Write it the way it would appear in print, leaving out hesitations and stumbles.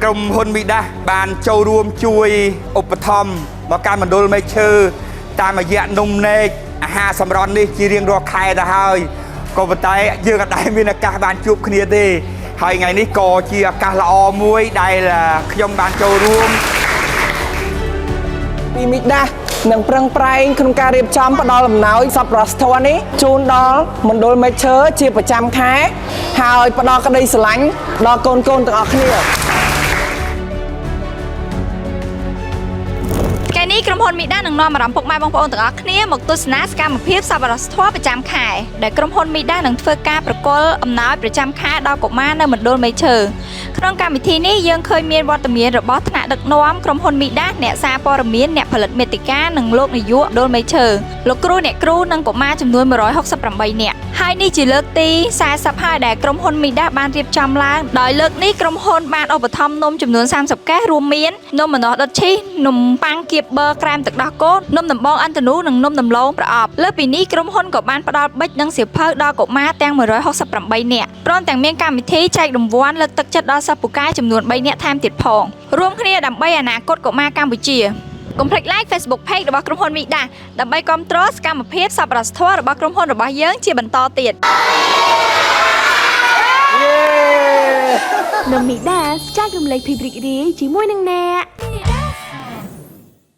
ក្រុមហ៊ុនមីដាសបានចូលរួមជួយឧបត្ថម្ភមកកាន់មណ្ឌលមេឈើតាមរយៈនំនែកអាហារសម្រន់នេះជារៀងរាល់ខែទៅហើយក៏ប៉ុន្តែយើងអត់ដែលមានឱកាសបានជួបគ្នាទេហើយថ្ងៃនេះក៏ជាឱកាសល្អមួយដែលខ្ញុំបានចូលរួម ពីមីដាសនឹងប្រឹងប្រែងក្នុងការរៀបចំផ្ដល់អំណោយសប្បុរសធម៌នេះជូនដល់មណ្ឌលមេឈើជាប្រចាំខែហើយផ្ដល់ក្តីស្រឡាញ់ដល់កូនៗទាំងអស់គ្នា ថ្ងៃនេះក្រុមហ៊ុនមីដានឹងនាំអារម្មណ៍ពុកម៉ែបងប្អូនទាំងអស់គ្នាមកទស្សនាសកម្មភាពសប្បុរសធម៌ប្រចាំខែដែលក្រុមហ៊ុនមីដានឹងធ្វើការប្រគល់អំណោយប្រចាំខែដល់កុមារនៅមណ្ឌលមេឈើក្នុងកម្មវិធីនេះយើងឃើញមានវត្តមានរបស់ថ្នាក់ដឹកនាំក្រុមហ៊ុនមីដាអ្នកសារព័ត៌មានអ្នកផលិតមាតិកានិងលោកនាយកមណ្ឌលមេឈើលោកគ្រូអ្នកគ្រូនិងកុមារចំនួន168នាក់ហើយនេះជាលើកទី40ហើយដែលក្រុមហ៊ុនមីដាបានរៀបចំឡើងដោយលើកនេះក្រុមហ៊ុនបានឧបត្ថម្ភនំចំនួន30កេសរួមមាននំម្នាស់ដុតឈីសនំប៉័ងគៀបប៊ឺក្រែមទឹកដោះគោនំដំបងអន្តនូនិងនំដំឡូងប្រអប់លើសពីនេះក្រុមហ៊ុនក៏បានផ្ដល់ប៊ិចនិងសៀវភៅដល់កុមារទាំង168នាក់ព្រមទាំងមានកម្មវិធីចែករង្វាន់លើកទឹកចិត្តដល់សិស្សពូកែចំនួន3នាក់ថែមទៀតផងរួមគ្នាដើម្បីអនាគតកុមារកម្ពុជាកុំភ្លេច like Facebook Page របស់ក្រុមហ៊ុនមីដាដើម្បីគាំទ្រសកម្មភាពសប្បុរសធម៌របស់ក្រុមហ៊ុនរបស់យើងជាបន្តទៀត នំមីដាចែករំលែកភាពរីករាយជាមួយនឹងអ្នក។